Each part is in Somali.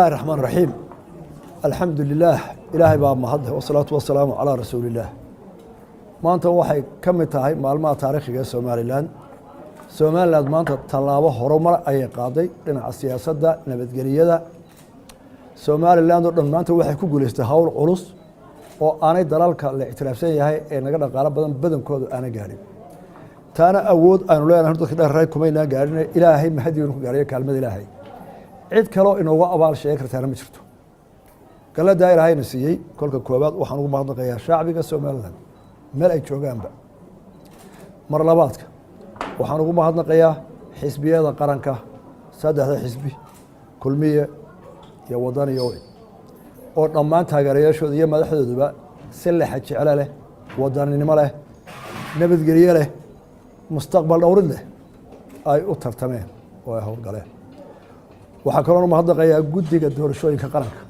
Bismillahi raxmaan raxiim. Alxamdu lilaah, Ilaahay baa mahadleh, wasalaatu wasalaamu calaa rasuulillaah. Maanta waxay ka mid tahay maalmaha taariikhiga ee Somaliland. Somaliland maanta tallaabo horumar ayay qaaday dhinaca siyaasadda, nabadgeliyada. Somaliland oo dhan maanta waxay ku guuleystay hawl culus oo aanay dalalka la ictiraafsan yahay ee naga dhaqaalo badan badankoodu aanay gaadhin. Taana awood aynu leenahay dadka dheer kumaynaan gaadhin, Ilaahay mahadiinu ku gaadhayo, kaalmada Ilaahay. Cid kaloo inooga abaal sheegi kartaana ma jirto. Galadaa Ilaahayna siiyey, kolka koowaad waxaan ugu mahadnaqayaa shacbiga Somaliland meel ay joogaanba. Mar labaadka waxaan ugu mahadnaqayaa xisbiyada qaranka, saddexda xisbi, Kulmiye iyo Wadani iyo UCID, oo dhammaan taageerayaashooda iyo madaxdooduba si lexa jeclo leh, wadaninimo leh, nabadgelye leh, mustaqbal dhowrid leh ay u tartameen oo ay howlgaleen. Waxaa kaloon umahadnaqayaa guddiga doorashooyinka qaranka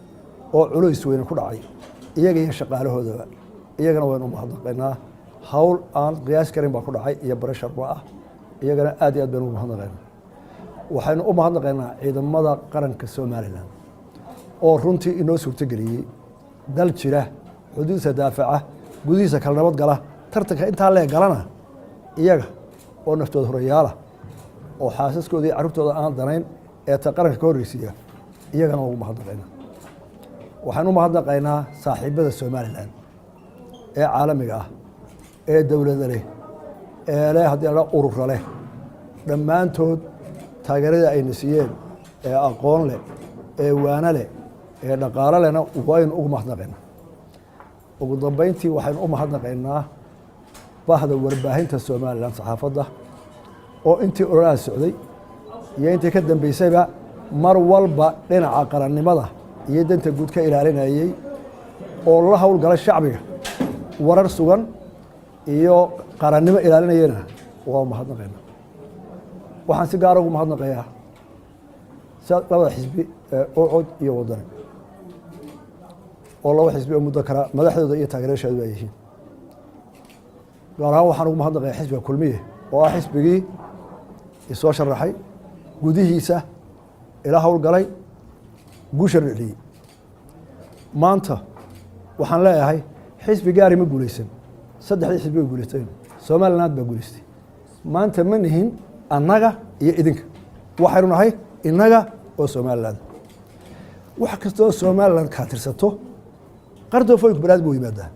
oo culays weyne ku dhacay, iyaga iyo shaqaalahoodaba. Iyagana waynu umahadnaqaynaa. Hawl aan qiyaas karin baa ku dhacay iyo pressure ba ah. Iyagana aad iyo aad baynu ugu mahadnaqaynaa. Waxaynu u mahadnaqaynaa ciidamada qaranka Somaliland oo runtii inoo suurtogeliyey dal jira, xuduudiisa daafaca, gudihiisa kala nabad gala. Tartanka intaa lee galana iyaga oo naftooda horayaala oo xaasaskooda iyo carruurtooda aan danayn ee ta qaranka ka horreysiiya, iyagana ugu mahadnaqaynaa. Waxaan u mahadnaqaynaa saaxiibada Somaliland ee caalamiga ah, ee dowlada leh, ee leh haddii la urura leh, dhammaantood taageeradii ayna siiyeen ee aqoon leh, ee waano leh, ee dhaqaalo lehna waynu ugu mahadnaqaynaa. Ugu dambeyntii waxaynu u mahadnaqaynaa bahda warbaahinta Somaliland, saxaafadda, oo intii ololaha socday iyo intii ka dambeysayba mar walba dhinaca qarannimada iyo danta guud ka ilaalinayey oo la howlgala shacbiga, warar sugan iyo qarannimo ilaalinayana waa mahadnaqaynaa. Waxaan si gaara ugu mahadnaqayaa labada xisbi ee UCID iyo Wadani, oo laba xisbi oo muddo kala madaxdooda iyo taageerayaasheedu ay yihiin. Gaar ahaan waxaan ugu mahadnaqayaa xisbiga Kulmiye, oo ah xisbigii isoo sharaxay, gudihiisa ila howlgalay, guusha dheliyey. Maanta waxaan leeyahay xisbi gaari ma guuleysan, saddexdii xisbi way guuleysteen, Somaliland baa guuleystay. Maanta ma nihin annaga iyo idinka, waxaynu nahay innaga oo Somaliland. Wax kasta oo Somaliland kaa tirsato, qardoofooyinku banaad buu yimaadaa.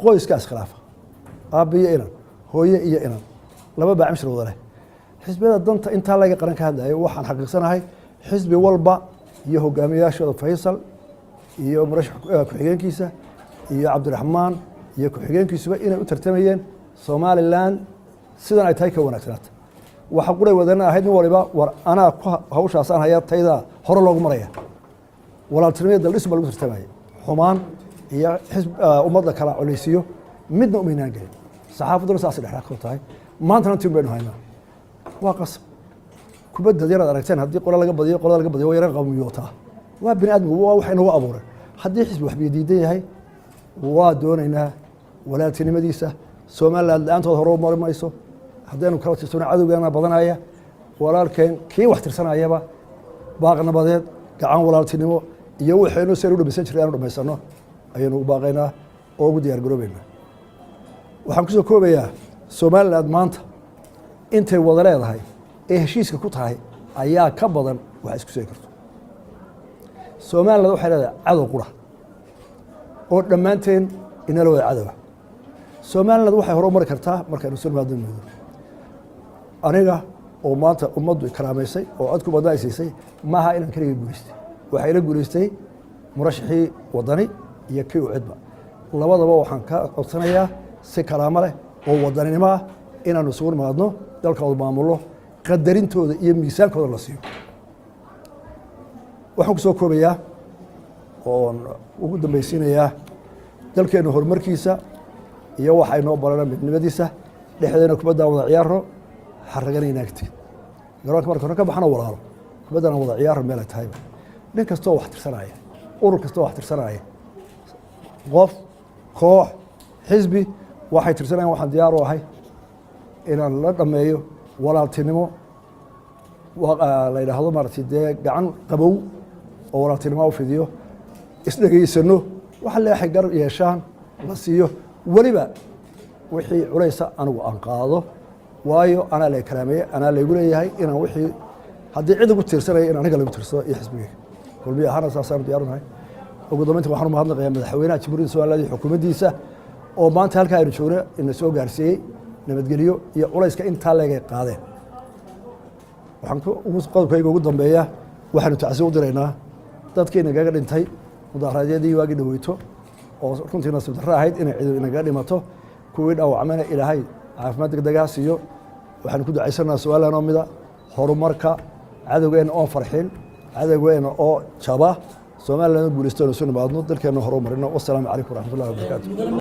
Qoyska iskhilaafa, aabbiyo inan, hooye iyo inan, laba baacmishir wada leh. Xisbiyada danta intaa laga qaran ka hadlayo, waxaan xaqiiqsanahay xisbi walba iyo hogaamiyayaashooda, Faysal iyo murashax ku-xigeenkiisa iyo Cabdiraxmaan iyo ku-xigeenkiisuba, inay u tartamayeen Somaliland sidan ay tahay ka wanaagsanaata. Waxa quray wadana ahayd nin waliba war anaa ku hawshaasaan haya, taydaa hore loogu maraya. Walaaltinimada daldhis baa lagu tartamaya. Xumaan iyo xisb ummadda kala coleysiyo midna umaynaan gelin. Saxaafadduna saasay dhexdhexaad ku tahay. Maantana tin baynu haynaa, waa qasab. Kubadda yaraad aragteen, haddii qola laga badiyo, qolada laga badiyo waa yara qamiyootaa. Waa bini aadmigu, waa wax inagu abuuray. Haddii xisbi waxbiyo diidan yahay, waa doonaynaa walaaltinimadiisa. Somaliland la-aantood hore u mari mayso. Haddaynu kala tirsano, cadowgeena badanaya. Walaalkeen kii wax tirsanayaba baaq nabadeed, gacan walaaltinimo iyo waxaynu sen u dhamaysan jiray aanu dhamaysano ayaynu ugu baaqaynaa oo ugu diyaar garoobeynaa. Waxaan kusoo koobayaa, Somaliland maanta intay wada leedahay ee heshiiska ku tahay ayaa ka badan waxa isku seegi karto. Somaliland waxay leedahay cadow qura oo dhammaanteen inala wada cadowa. Somaliland waxay hore u mari kartaa markaynu soo nimaadno moodo. Aniga oo maanta ummaddu karaamaysay oo codku badna ay siisay, maaha inaan keligay guulaystay. Waxaa ila guulaystay murashaxii Wadani iyo kii UCIDba. Labadaba waxaan ka codsanayaa si karaamo leh oo wadaninimo ah inaanu isugu nimaadno, dalkooda maamullo, qadarintooda iyo miisaankooda la siiyo. Waxaan ku soo koobayaa oon ugu dambaysiinayaa, dalkeennu horumarkiisa iyo waxa inoo barana midnimadiisa. Dhexdeena kubaddaan wada ciyaaro, xaragana inaagti garoonka marka hore ka baxno, walaalo kubaddaan wada ciyaaro meel ay tahayba. Nin kastoo wax tirsanaya, urur kastoo wax tirsanaya, qof, koox, xisbi, waxay tirsanayaan, waxaan diyaar u ahay inaan la dhammeeyo walaaltinimo la yidhaahdo maaragtay dee gacan qabow. Oo walaaltinimo u fidiyo, isdhegaysano, wax leexay garab yeeshaan la siiyo. Weliba wixii culaysa anigu aan qaado, waayo anaa la karaameeye, anaa laygu leeyahay inaan wixii haddii cid ugu tiirsanaya in aniga lagu tiirsado iyo xisbigeyga Kulmiye ahaana saasaanu diyaarunahay. Ugu dambeynta, waxaan u mahadnaqayaa madaxweynaha Jamhuuriyadda Somaliland iyo xukuumaddiisa oo maanta halkaa aynu joogno ina soo gaarsiiyey nabadgelyo iyo culayska intaa leegay qaadeen. Waxaan qodobkayga ugu dambeeya, waxaanu tacsi u diraynaa dadkii inagaga dhintay mudaharaadyadii waagii dhaweyto, oo runtii nasiib darro ahayd inay cidu inagaga dhimato. Kuwii dhaawacmayna Ilaahay caafimaad degdegaha siiyo. Waxaanu ku ducaysanaynaa Somaliland oo mida, horumarka, cadowgeena oon farxin, cadowgeena oo jaba, Somaliland oo guulaysto, isu nimaadno, dalkeena horumarino. Wasalaamu calaykum waraxmatullahi wabarakaatu.